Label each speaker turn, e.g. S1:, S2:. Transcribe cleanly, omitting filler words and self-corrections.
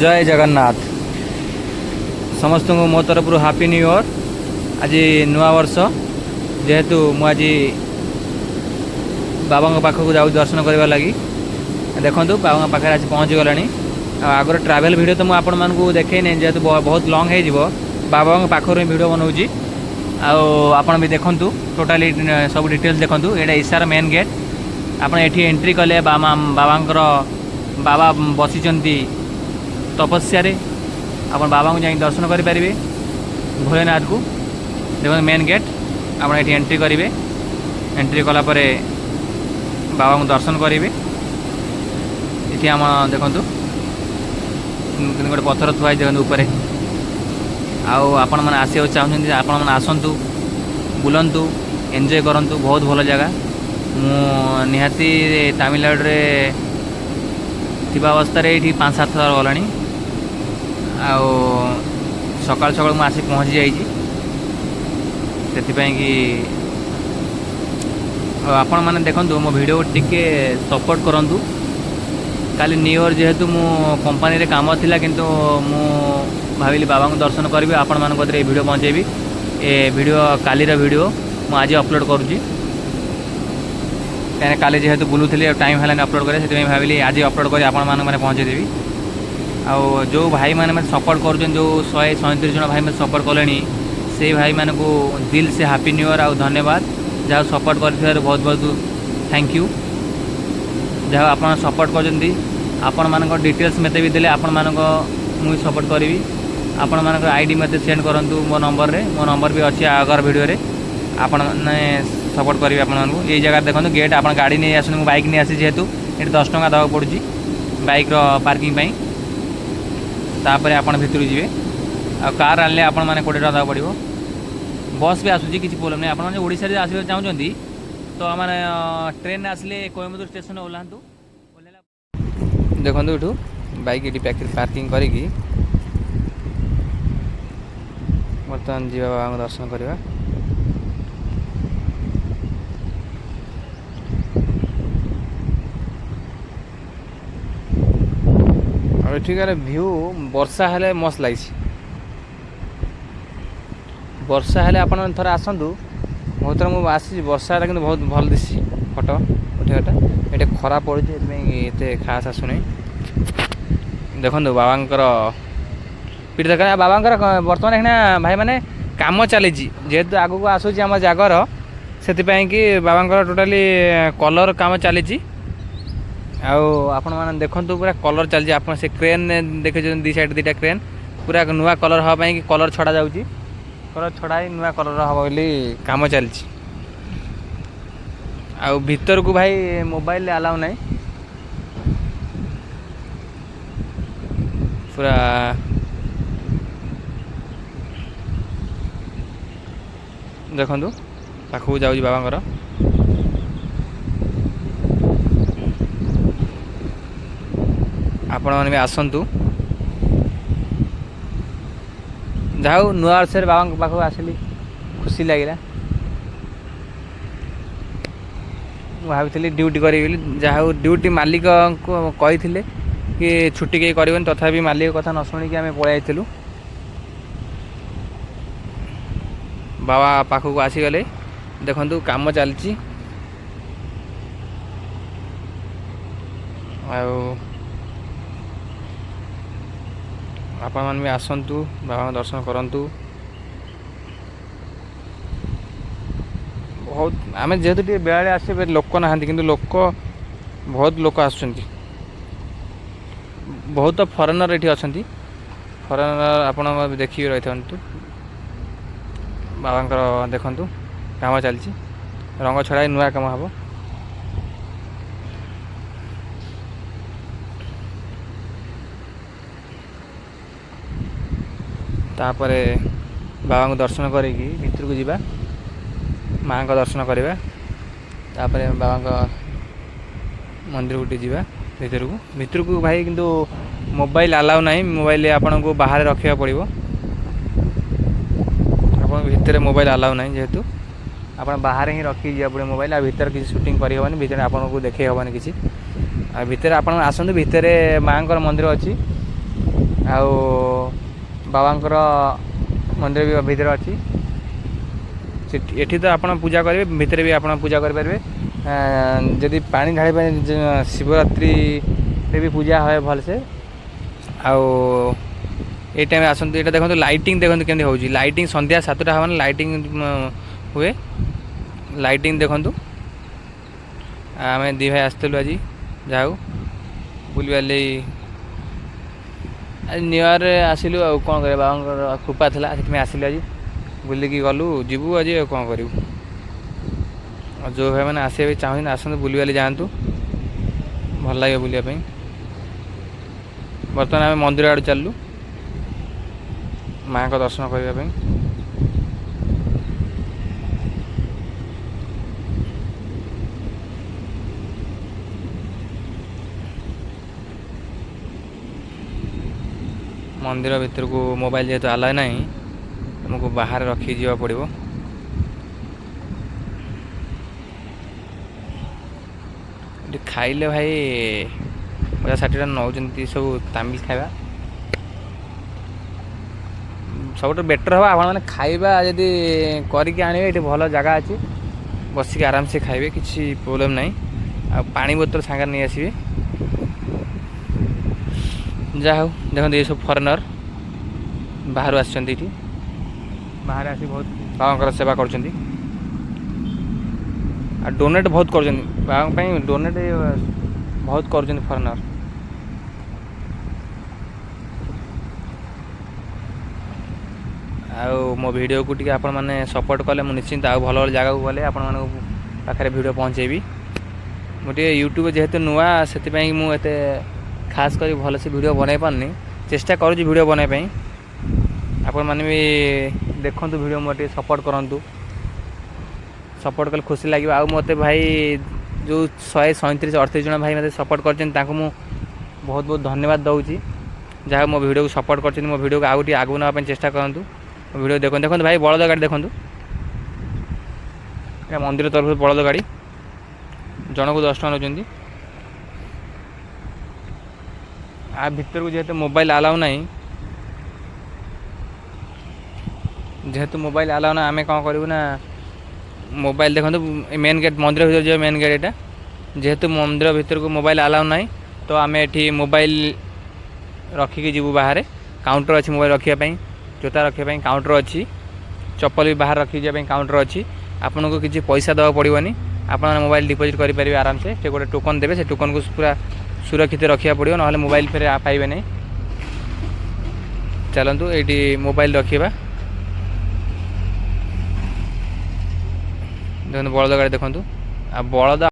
S1: ଜୟ ଜଗନ୍ନାଥ। ସମସ୍ତଙ୍କୁ ମୋ ତରଫରୁ ହାପି ନ୍ୟୁ ଇୟର୍। ଆଜି ନୂଆ ବର୍ଷ ଯେହେତୁ, ମୁଁ ଆଜି ବାବାଙ୍କ ପାଖକୁ ଯାଉଛି ଦର୍ଶନ କରିବା ଲାଗି। ଦେଖନ୍ତୁ, ବାବାଙ୍କ ପାଖରେ ଆସି ପହଞ୍ଚିଗଲାଣି। ଆଉ ଆଗରୁ ଟ୍ରାଭେଲ୍ ଭିଡ଼ିଓ ତ ମୁଁ ଆପଣମାନଙ୍କୁ ଦେଖେଇନି, ଯେହେତୁ ବହୁତ ଲଙ୍ଗ୍ ହେଇଯିବ। ବାବାଙ୍କ ପାଖରୁ ହିଁ ଭିଡ଼ିଓ ବନାଉଛି ଆଉ ଆପଣ ବି ଦେଖନ୍ତୁ, ଟୋଟାଲି ସବୁ ଡିଟେଲ୍ସ ଦେଖନ୍ତୁ। ଏଇଟା ଇଶାର ମେନ୍ ଗେଟ୍। ଆପଣ ଏଠି ଏଣ୍ଟ୍ରି କଲେ ବାବାଙ୍କର, ବାବା ବସିଛନ୍ତି ତପସ୍ୟାରେ। ଆପଣ ବାବାଙ୍କୁ ଯାଇକି ଦର୍ଶନ କରିପାରିବେ, ଭୋଲେନାଥକୁ। ଦେଖନ୍ତୁ, ମେନ୍ ଗେଟ୍, ଆପଣ ଏଠି ଏଣ୍ଟ୍ରି କରିବେ। ଏଣ୍ଟ୍ରି କଲା ପରେ ବାବାଙ୍କୁ ଦର୍ଶନ କରିବେ। ଏଠି ଆମ ଦେଖନ୍ତୁ, ଗୋଟେ ପଥର ଥୁଆ ହେଇଛି, ଦେଖନ୍ତୁ ଉପରେ। ଆଉ ଆପଣମାନେ ଆସିବାକୁ ଚାହୁଁଛନ୍ତି, ଆପଣମାନେ ଆସନ୍ତୁ, ବୁଲନ୍ତୁ, ଏନ୍ଜୟ କରନ୍ତୁ। ବହୁତ ଭଲ ଜାଗା। ମୁଁ ନିହାତି ତାମିଲନାଡ଼ୁରେ ଥିବା ଅବସ୍ଥାରେ ଏଇଠି 5-7 ଥର ଗଲାଣି। ଆଉ ସକାଳୁ ସକାଳୁ ମୁଁ ଆସି ପହଞ୍ଚି ଯାଇଛି, ସେଥିପାଇଁ କି। ଆଉ ଆପଣମାନେ ଦେଖନ୍ତୁ, ମୋ ଭିଡ଼ିଓ ଟିକେ ସପୋର୍ଟ କରନ୍ତୁ। କାଲି ନ୍ୟୁ ଇୟର୍ ଯେହେତୁ ମୁଁ କମ୍ପାନୀରେ କାମ ଥିଲା, କିନ୍ତୁ ମୁଁ ଭାବିଲି ବାବାଙ୍କୁ ଦର୍ଶନ କରିବି, ଆପଣମାନଙ୍କ କତିରେ ଏ ଭିଡ଼ିଓ ପହଞ୍ଚେଇବି। ଏ ଭିଡ଼ିଓ କାଲିର ଭିଡ଼ିଓ, ମୁଁ ଆଜି ଅପଲୋଡ଼ କରୁଛି, କାହିଁକିନା କାଲି ଯେହେତୁ ବୁଲୁଥିଲି ଆଉ ଟାଇମ୍ ହେଲାନି ଅପଲୋଡ଼ କରିବା, ସେଥିପାଇଁ ଭାବିଲି ଆଜି ଅପଲୋଡ଼ କରି ଆପଣମାନଙ୍କ ମାନେ ପହଞ୍ଚେଇଦେବି। ଆଉ ଯେଉଁ ଭାଇମାନେ ମୋତେ ସପୋର୍ଟ କରୁଛନ୍ତି, ଯେଉଁ 137 ଜଣ ଭାଇ ମୋତେ ସପୋର୍ଟ କଲେଣି, ସେଇ ଭାଇମାନଙ୍କୁ दिल से ହାପି ନ୍ୟୁ ଇୟର୍ ଆଉ ଧନ୍ୟବାଦ। ଯାହା ସପୋର୍ଟ କରିଥିବାରୁ ବହୁତ ବହୁତ thank you. ଯାହା ଆପଣ ସପୋର୍ଟ କରୁଛନ୍ତି, ଆପଣମାନଙ୍କ ଡିଟେଲ୍ସ ମୋତେ ବି ଦେଲେ ଆପଣମାନଙ୍କ ମୁଁ ବି ସପୋର୍ଟ କରିବି। ଆପଣମାନଙ୍କର ଆଇଡ଼ି ମୋତେ ସେଣ୍ଡ କରନ୍ତୁ ମୋ ନମ୍ବରରେ। ମୋ ନମ୍ବର ବି ଅଛି ଆଗର ଭିଡ଼ିଓରେ। ଆପଣମାନେ ସପୋର୍ଟ କରିବେ ଆପଣମାନଙ୍କୁ। ଏଇ ଜାଗାରେ ଦେଖନ୍ତୁ ଗେଟ୍। ଆପଣ ଗାଡ଼ି ନେଇ ଆସନ୍ତୁ। ମୁଁ ବାଇକ୍ ନେଇ ଆସିଛି ଯେହେତୁ, ଏଠି 10 ଟଙ୍କା ଦେବାକୁ ପଡ଼ୁଛି ବାଇକ୍ର ପାର୍କିଂ ପାଇଁ। ତାପରେ ଆପଣ ଭିତରକୁ ଯିବେ। ଆଉ କାର୍ ଆଣିଲେ ଆପଣମାନେ 20 ଟଙ୍କା ଦେବାକୁ ପଡ଼ିବ। ବସ୍ ବି ଆସୁଛି, କିଛି ପ୍ରୋବ୍ଲେମ୍ ନାହିଁ। ଆପଣମାନେ ଓଡ଼ିଶାରେ ଆସିବାକୁ ଚାହୁଁଛନ୍ତି ତ ମାନେ ଟ୍ରେନ୍ରେ ଆସିଲେ କୋଏମ୍ବାଟୁର ଷ୍ଟେସନରେ ଓହ୍ଲାନ୍ତୁ। ଓହ୍ଲାଇଲା ଦେଖନ୍ତୁ, ଏଠୁ ବାଇକ୍ ଏଠି ପାର୍କିଂ କରିକି ବର୍ତ୍ତମାନ ଯିବା, ବାବାଙ୍କୁ ଦର୍ଶନ କରିବା। ଆଉ ଏଠିକାର ଭ୍ୟୁ ବର୍ଷା ହେଲେ ମସ୍ତ ଲାଗିଛି। ବର୍ଷା ହେଲେ ଆପଣ ଥରେ ଆସନ୍ତୁ। ବହୁତ ଥର ମୁଁ ଆସିଛି, ବର୍ଷା ହେଲେ କିନ୍ତୁ ବହୁତ ଭଲ ଦିଶୁଛି ଫଟୋ ଉଠେଇବାଟା। ଏଠି ଖରା ପଡ଼ୁଛି, ସେଥିପାଇଁ ଏତେ ଖାସ୍ ଆସୁନାହିଁ। ଦେଖନ୍ତୁ, ବାବାଙ୍କର ପିଠି ଦରକାର। ବାବାଙ୍କର ବର୍ତ୍ତମାନ ଏଇନା ଭାଇମାନେ କାମ ଚାଲିଛି। ଯେହେତୁ ଆଗକୁ ଆସୁଛି ଆମ ଜାଗର, ସେଥିପାଇଁ କି ବାବାଙ୍କର ଟୋଟାଲି କଲର୍ କାମ ଚାଲିଛି। ଆଉ ଆପଣମାନେ ଦେଖନ୍ତୁ, ପୁରା କଲର୍ ଚାଲିଛି। ଆପଣ ସେ କ୍ରେନ୍ ଦେଖିଛନ୍ତି, ଦୁଇ ସାଇଡ଼୍ ଦୁଇଟା କ୍ରେନ୍, ପୁରା ନୂଆ କଲର୍ ହେବା ପାଇଁ କି କଲର୍ ଛଡ଼ା ଯାଉଛି। କଲର୍ ଛଡ଼ା ହେଇ ନୂଆ କଲର୍ ହେବ ବୋଲି କାମ ଚାଲିଛି। ଆଉ ଭିତରକୁ ଭାଇ ମୋବାଇଲ ଆଲାଉ ନାହିଁ। ପୁରା ଦେଖନ୍ତୁ, ପାଖକୁ ଯାଉଛି ବାବାଙ୍କର। ଆପଣମାନେ ବି ଆସନ୍ତୁ। ଯାହା ହଉ, ନୂଆ ବର୍ଷରେ ବାବାଙ୍କ ପାଖକୁ ଆସିଲି, ଖୁସି ଲାଗିଲା। ମୁଁ ଭାବିଥିଲି ଡ୍ୟୁଟି କରିବି ବୋଲି। ଯାହା ହଉ, ଡ୍ୟୁଟି ମାଲିକଙ୍କୁ କହିଥିଲେ କି ଛୁଟି କେହି କରିବନି, ତଥାପି ମାଲିକ କଥା ନ ଶୁଣିକି ଆମେ ପଳେଇ ଆସିଥିଲୁ। ବାବା ପାଖକୁ ଆସିଗଲେ। ଦେଖନ୍ତୁ, କାମ ଚାଲିଛି। ଆଉ ଆପଣମାନେ ବି ଆସନ୍ତୁ, ବାବାଙ୍କ ଦର୍ଶନ କରନ୍ତୁ। ବହୁତ ଆମେ ଯେହେତୁ ଟିକେ ବେଳାରେ ଆସିବେ, ଲୋକ ନାହାନ୍ତି, କିନ୍ତୁ ଲୋକ ବହୁତ ଲୋକ ଆସୁଛନ୍ତି। ବହୁତ ଫରେନର୍ ଏଠି ଅଛନ୍ତି। ଫରେନର୍ ଆପଣ ଦେଖିକି ରହିଥାନ୍ତୁ। ବାବାଙ୍କର ଦେଖନ୍ତୁ, କାମ ଚାଲିଛି, ରଙ୍ଗ ଛଡ଼ା ହେଇ ନୂଆ କାମ ହେବ। ତାପରେ ବାବାଙ୍କୁ ଦର୍ଶନ କରିକି ଭିତରକୁ ଯିବା, ମାଆଙ୍କ ଦର୍ଶନ କରିବା। ତାପରେ ବାବାଙ୍କ ମନ୍ଦିରକୁ ଟିକେ ଯିବା ଭିତରକୁ। ଭିତରକୁ ଭାଇ କିନ୍ତୁ ମୋବାଇଲ ଆଲାଉ ନାହିଁ। ମୋବାଇଲ ଆପଣଙ୍କୁ ବାହାରେ ରଖିବାକୁ ପଡ଼ିବ। ଆପଣ ଭିତରେ ମୋବାଇଲ ଆଲାଉ ନାହିଁ ଯେହେତୁ, ଆପଣ ବାହାରେ ହିଁ ରଖିକି ଯିବାକୁ ପଡ଼ିବ ମୋବାଇଲ। ଆଉ ଭିତରେ କିଛି ସୁଟିଂ କରିହେବନି, ଭିତରେ ଆପଣଙ୍କୁ ଦେଖେଇ ହେବନି କିଛି। ଆଉ ଭିତରେ ଆପଣ ଆସନ୍ତୁ, ଭିତରେ ମାଆଙ୍କର ମନ୍ଦିର ଅଛି। ଆଉ ବାବାଙ୍କର ମନ୍ଦିର ବି ଭିତରେ ଅଛି। ସେଠି ଏଠି ତ ଆପଣ ପୂଜା କରିବେ, ଭିତରେ ବି ଆପଣ ପୂଜା କରିପାରିବେ। ଯଦି ପାଣି ଢାଳିବା ପାଇଁ, ଶିବରାତ୍ରିରେ ବି ପୂଜା ହୁଏ ଭଲସେ। ଆଉ ଏଇ ଟାଇମ୍ରେ ଆସନ୍ତୁ। ଏଇଟା ଦେଖନ୍ତୁ, ଲାଇଟିଂ ଦେଖନ୍ତୁ କେମିତି ହେଉଛି। ଲାଇଟିଂ ସନ୍ଧ୍ୟା 7ଟା ହେବ ମାନେ ଲାଇଟିଂ ହୁଏ। ଲାଇଟିଂ ଦେଖନ୍ତୁ। ଆମେ ଦୁଇ ଭାଇ ଆସିଥିଲୁ ଆଜି, ଯାଉ ବୁଲିବାଲି ଆଜି ନ୍ୟୁ ଇୟର୍ରେ ଆସିଲୁ। ଆଉ କ'ଣ କରିବା? ବାବାଙ୍କର କୃପା ଥିଲା, ସେଥିପାଇଁ ଆସିଲୁ। ଆଜି ବୁଲିକି ଗଲୁ, ଯିବୁ ଆଜି, ଆଉ କ'ଣ କରିବୁ? ଆଉ ଯେଉଁ ଭାଇମାନେ ଆସିବା ପାଇଁ ଚାହୁଁଛନ୍ତି, ଆସନ୍ତୁ, ବୁଲିବାଲି ଯାଆନ୍ତୁ, ଭଲ ଲାଗିବ ବୁଲିବା ପାଇଁ। ବର୍ତ୍ତମାନ ଆମେ ମନ୍ଦିର ଆଡ଼ୁ ଚାଲିଲୁ ମାଆଙ୍କ ଦର୍ଶନ କରିବା ପାଇଁ। ମନ୍ଦିର ଭିତରକୁ ମୋବାଇଲ ଯେହେତୁ ଆଲାଉ ନାହିଁ, ତୁମକୁ ବାହାରେ ରଖିକି ଯିବାକୁ ପଡ଼ିବ। ଏଠି ଖାଇଲେ ଭାଇ 50-60 ଟଙ୍କା ନେଉଛନ୍ତି ସବୁ ତାମିଲ ଖାଇବା। ସବୁଠୁ ବେଟର୍ ହେବ ଆପଣମାନେ ଖାଇବା ଯଦି କରିକି ଆଣିବେ। ଏଠି ଭଲ ଜାଗା ଅଛି, ବସିକି ଆରାମସେ ଖାଇବେ, କିଛି ପ୍ରୋବ୍ଲେମ୍ ନାହିଁ। ଆଉ ପାଣି ବୋତଲ ସାଙ୍ଗରେ ନେଇ ଆସିବେ। ଯାହା ହଉ, ଦେଖନ୍ତୁ, ଏସବୁ ଫରେନର୍ ବାହାରୁ ଆସିଛନ୍ତି। ଏଠି ବାହାରେ ଆସି ବହୁତ ବାବାଙ୍କର ସେବା କରୁଛନ୍ତି ଆଉ ଡୋନେଟ୍ ବହୁତ କରୁଛନ୍ତି ବାବାଙ୍କ ପାଇଁ। ଡୋନେଟ୍ ବହୁତ କରୁଛନ୍ତି ଫରେନର୍। ଆଉ ମୋ ଭିଡ଼ିଓକୁ ଟିକେ ଆପଣମାନେ ସପୋର୍ଟ କଲେ ମୁଁ ନିଶ୍ଚିନ୍ତ ଆଉ ଭଲ ଭଲ ଜାଗାକୁ ଗଲେ ଆପଣମାନଙ୍କ ପାଖରେ ଭିଡ଼ିଓ ପହଞ୍ଚେଇବି। ମୁଁ ଟିକେ ୟୁଟ୍ୟୁବ୍ ଯେହେତୁ ନୂଆ, ସେଥିପାଇଁ ମୁଁ ଏତେ ଖାସ୍ କରି ଭଲସେ ଭିଡ଼ିଓ ବନାଇ ପାରୁନି। ଚେଷ୍ଟା କରୁଛି ଭିଡ଼ିଓ ବନାଇବା ପାଇଁ। ଆପଣମାନେ ବି ଦେଖନ୍ତୁ ଭିଡ଼ିଓ, ମୋର ଟିକେ ସପୋର୍ଟ କରନ୍ତୁ। ସପୋର୍ଟ କଲେ ଖୁସି ଲାଗିବ। ଆଉ ମୋତେ ଭାଇ ଯେଉଁ 137, 38 ଜଣ ଭାଇ ମୋତେ ସପୋର୍ଟ କରିଛନ୍ତି, ତାଙ୍କୁ ମୁଁ ବହୁତ ବହୁତ ଧନ୍ୟବାଦ ଦେଉଛି। ଯାହା ମୋ ଭିଡ଼ିଓକୁ ସପୋର୍ଟ କରିଛନ୍ତି, ମୋ ଭିଡ଼ିଓକୁ ଆଉ ଟିକେ ଆଗକୁ ନେବା ପାଇଁ ଚେଷ୍ଟା କରନ୍ତୁ। ମୋ ଭିଡ଼ିଓ ଦେଖନ୍ତୁ। ଦେଖନ୍ତୁ ଭାଇ, ବଳଦ ଗାଡ଼ି ଦେଖନ୍ତୁ। ଏଇଟା ମନ୍ଦିର ତରଫରୁ ବଳଦ ଗାଡ଼ି, ଜଣକୁ 10 ଟଙ୍କା ନେଉଛନ୍ତି। ଆ ଭିତରକୁ ଯେହେତୁ ମୋବାଇଲ ଆଲାଉ ନାହିଁ, ଯେହେତୁ ମୋବାଇଲ ଆଲାଉ ନାହିଁ, ଆମେ କ'ଣ କରିବୁ ନା ମୋବାଇଲ, ଦେଖନ୍ତୁ, ମେନ୍ ଗେଟ୍, ମନ୍ଦିର ଭିତରେ ଯିବ ମେନ୍ ଗେଟ୍ ଏଇଟା। ଯେହେତୁ ମନ୍ଦିର ଭିତରକୁ ମୋବାଇଲ ଆଲାଉ ନାହିଁ, ତ ଆମେ ଏଠି ମୋବାଇଲ ରଖିକି ଯିବୁ। ବାହାରେ କାଉଣ୍ଟର ଅଛି ମୋବାଇଲ ରଖିବା ପାଇଁ, ଜୋତା ରଖିବା ପାଇଁ କାଉଣ୍ଟର ଅଛି, ଚପଲ ବି ବାହାରେ ରଖିକି ଯିବା ପାଇଁ କାଉଣ୍ଟର ଅଛି। ଆପଣଙ୍କୁ କିଛି ପଇସା ଦେବାକୁ ପଡ଼ିବନି। ଆପଣ ମୋବାଇଲ ଡିପୋଜିଟ୍ କରିପାରିବେ ଆରାମସେ। ସେ ଗୋଟେ ଟୋକନ୍ ଦେବେ, ସେ ଟୋକନ୍କୁ ପୁରା ସୁରକ୍ଷିତ ରଖିବାକୁ ପଡ଼ିବ, ନହେଲେ ମୋବାଇଲ ଫେରେ ପାଇବେ ନାହିଁ। ଚାଲନ୍ତୁ, ଏଇଠି ମୋବାଇଲ ରଖିବା। ଦେଖନ୍ତୁ, ବଳଦ ଗାଡ଼ି ଦେଖନ୍ତୁ। ଆଉ ବଳଦ